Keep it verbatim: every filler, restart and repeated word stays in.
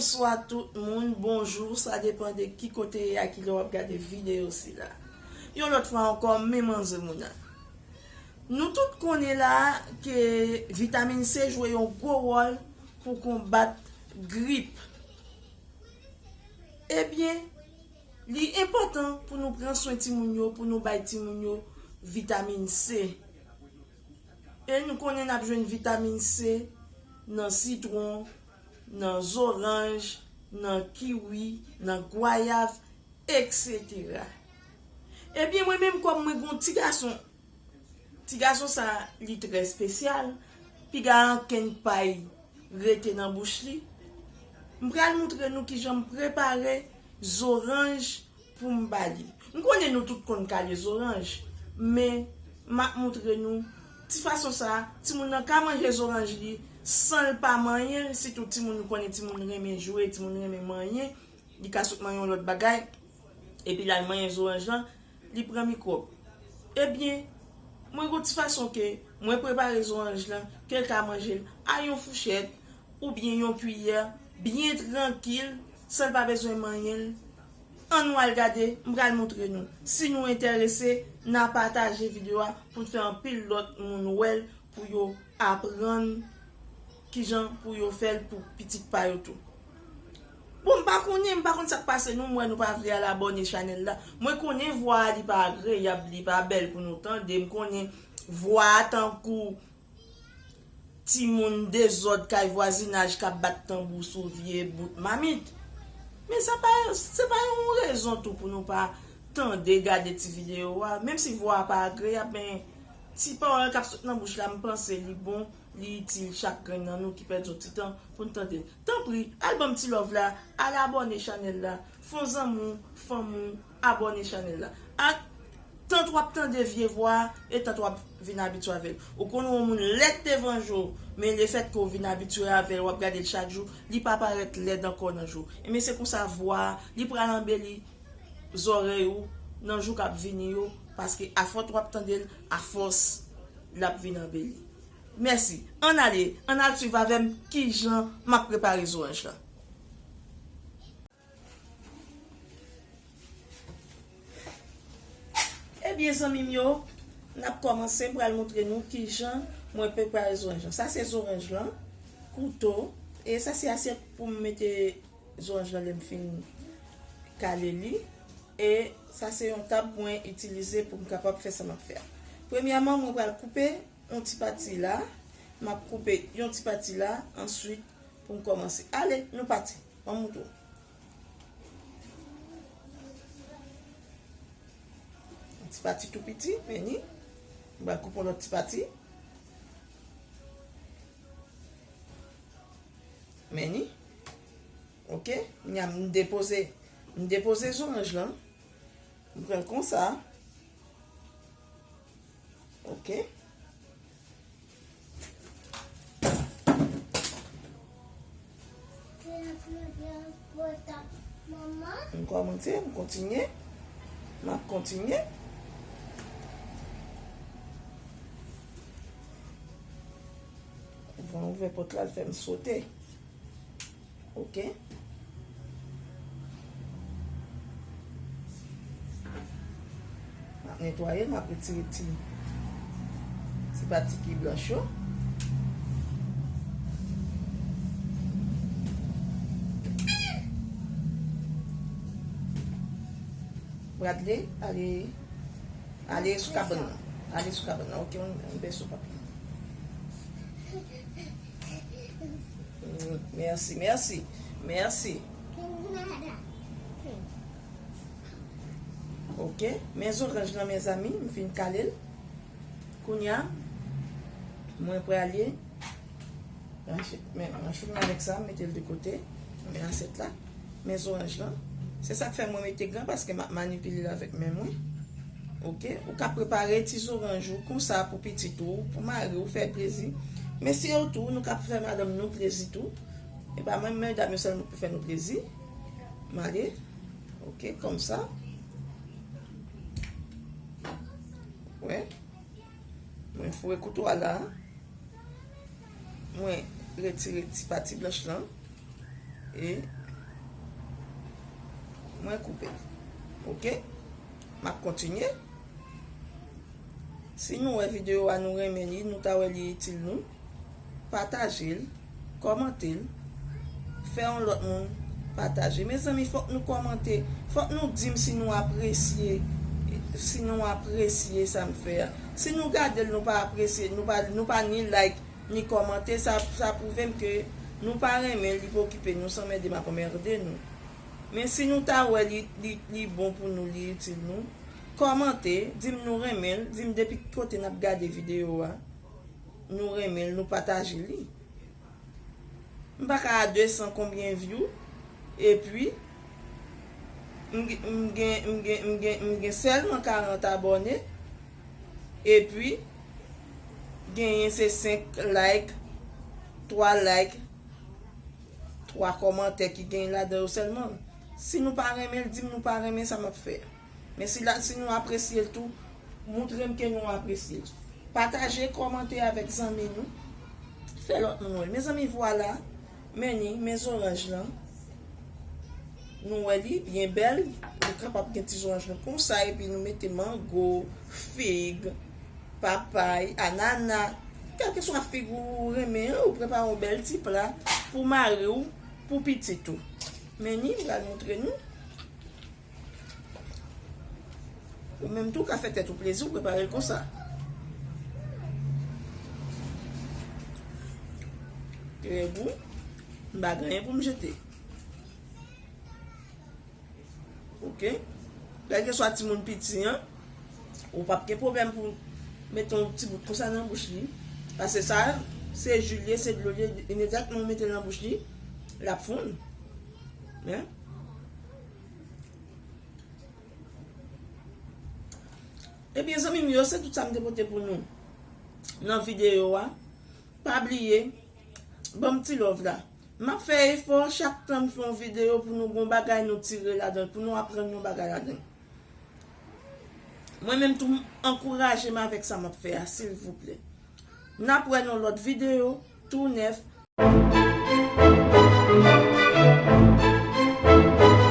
Bonswa tout moun, bonjou, sa depann de ki kote ye a, ki lè w ap gade videyo sila. Yon lòt fwa ankò, men manze Mouna. Nou tout konnen la ke vitamin C jwe yon gwo wòl pou konbat grip. Ebyen, li enpòtan pou nou pran swen timoun yo, pou nou bay timoun yo vitamin C. E nou konnen n ap jwenn vitamin C nan sitwon, nan zoranj, nan kiwi, nan gwayav, etsetera. Ebyen, mwen menm kòm mwen gon ti gason, ti gason sa li trè espesyal, piga ankenn pay rete nan bouch li. M pral moutre nou kijan m prepare zoranj pou m ba li. M konnen nou tout konn kale zoranj, men m ap moutre nou ti fason sa, timoun nan ka manje zoranj li san l pa manyen l, sitou timoun, nou konnen timoun renmen jwe, timoun renmen manyen, li ka sot manyen yon lòt bagay, epi l al manyen zoranj lan, li pran mikwòb. Ebyen, mwen gon ti fason ke mwen prepare zoranj lan, ke l ka manje l a yon fouchèt oubyen yon kiyè, byen trankil, san l pa bezwen manyen l. Ann nou al gade, m pral moutre nou. Si nou enterese, n a pataje videyo a pou n fè anpil lòt moun wè l, pou yo aprann kijan pou yo fè l pou pitit pa yo tou. Bon, m pa konnen, m pa konn sa k pase nou, m wè nou pa vle al abòne chanèl la. Mwen konnen vwa a li pa agreyab, li pa bèl pou nou tande, m konnen vwa a tankou timoun dezòd kay vwazinaj k ap bat tanbou sou vye bout mamit. Men sa pa, se pa yon rezon tou pou nou pa tande, gade ti videyo a. Menm si vwa a pa agreyab, men ti pawòl k ap sot nan bouch la, m panse li bon, li itil chak grenn nan nou ki pèdi yon ti tan pou n tande l. Tanpri, al ban m ti love la, al abòne chanèl la, fè yon zanmi w, fanmi w, abòne chanèl la. Ak tant w ap tande vye vwa a, e tant w ap vin abitye avè l. Ou konnen yon moun lèd devan je w, men lefètke w vin abitye avè l, w ap gade l chak jou, li pa parèt lèd ankò nan je w. Ebyen, se konsa vwa a, li pral anbeli zòrèy ou nan jou k ap vini yo, paske afòs w ap tande l, afòs l ap vin anbeli. Mèsi. Ann ale, ann al swiv avè m kijan m ap prepare zoranj la. Ebyen, zanmi m yo, n ap kòmanse, m pral moutre nou kijan mwen prepare zoranj lan. Sa se zoranj lan, kouto, e sa se asyèt pou m mete zoranj lan lè m fin kale li. E sa se yon tab mwen itilize pou m kapab fè sa m ap fè a. Premyèman, mwen pral koupe yon ti pati la. M ap koupe yon ti pati la, answit pou m kòmanse. Ale, nou pati. Ban m moutre w. Yon ti pati tou piti, men ni. M pral koupe yon lòt ti pati. Men ni. Ok, kounye a m depoze, m depoze zoranj lan. M pran l konsa. Ok. M kòmanse, m kontinye. M ap kontinye. Van ouvè pòt la, l fè m sote. Ok. M ap netwaye l, m ap retire ti, ti pati ki blanch yo. Bradley, ale, ale sou kabann nan. Ale sou kabann nan. Ok, yon, yon bèso papye. Mm, mèsi, mèsi, mèsi. Ok, men zoranj lan, mezanmi, m fin kale l. Kounye a, mwen prale rache, men, rache m avèk sa, m mete l de kote, men asyèt la. Men zoranj lan. Se sa k fè mwen mete gan, paske m ap manipile l avèk men mwen. Ok? Ou ka prepare ti zoranj ou konsa pou pitit ou, pou mari ou, fè plezi. Mesye yo tou, nou ka fè madanm nou plezi tou. E pa mwen, medam yo sèlman pou fè nou plezi. M ale. Ok, konsa. Wè. Mwen foure kouto a la. Mwen retire ti pati blanch lan. E mwen koupe. Oke? M ap kontinye. Si nou wè videyo a, nou renmen li, nou ta wè li itil nou, pataje l, kòmante l, fè yon lòt moun pataje. Mezanmi, fòk nou kòmante, fòk nou di m si nou apresye, si nou apresye sa m fè a. Si nou gade l, nou pa apresye, nou pa, nou pa ni like, ni kòmante, sa, sa pwouve m ke nou pa renmen li pou okipe nou, sa anmède m ap anmède nou. Men si nou ta wè li, li, li bon pou nou, li itil nou, kòmante, di m nou renmen l, di m depi ki kote n ap gade videyo a, nou renmen l, nou pataje li. M pa ka a de san konbyen view, epi m gen, m gen, m gen, m gen, m gen sèlman karant abòne, epi genyen se senk like, twa like, twa kòmantè ki gen ladan yo sèlman. Si nou pa renmen l, di m nou pa renmen sa m ap fè. Men si la, si nou apresye l tou, moutre m ke nou apresye l. Pataje, kòmante avèk zanmi nou. Fè lòt moun wè l. Mezanmi, vwala. Men ni, men zoranj lan. Nou wè li byen bèl. Nou kapab gen ti zoranj nou konsa, epi nou mete mango, fig, papay, anana. Kèlkeswa fig ou renmen an, ou prepare yon bèl ti pla pou mari w, pou pitit ou. Men ni, m pral moutre nou. Ou menm tou ka fè tèt ou plezi, ou prepare l konsa. Trè gou. M pa gen anyen pou m jete. Oke? Kèlkeswa timoun piti an, ou p ap gen pwoblèm pou mete yon ti bout konsa nan bouch li. Paske sa, se ji l ye, se dlo l ye, imedyatman ou mete l nan bouch li, l ap fonn. Men. Ebyen, zanmi m yo, se tout sa m te pote pou nou nan videyo a. Pa bliye, ban m ti love la. M ap fè efò chak tan m fè yon videyo pou nou gon bagay nou tire ladan l, pou nou aprann yon bagay ladan l. Mwen menm tou, m ankouraje m avèk sa m ap fè a, silvouplè. N ap wè nan lòt videyo, tou nèf.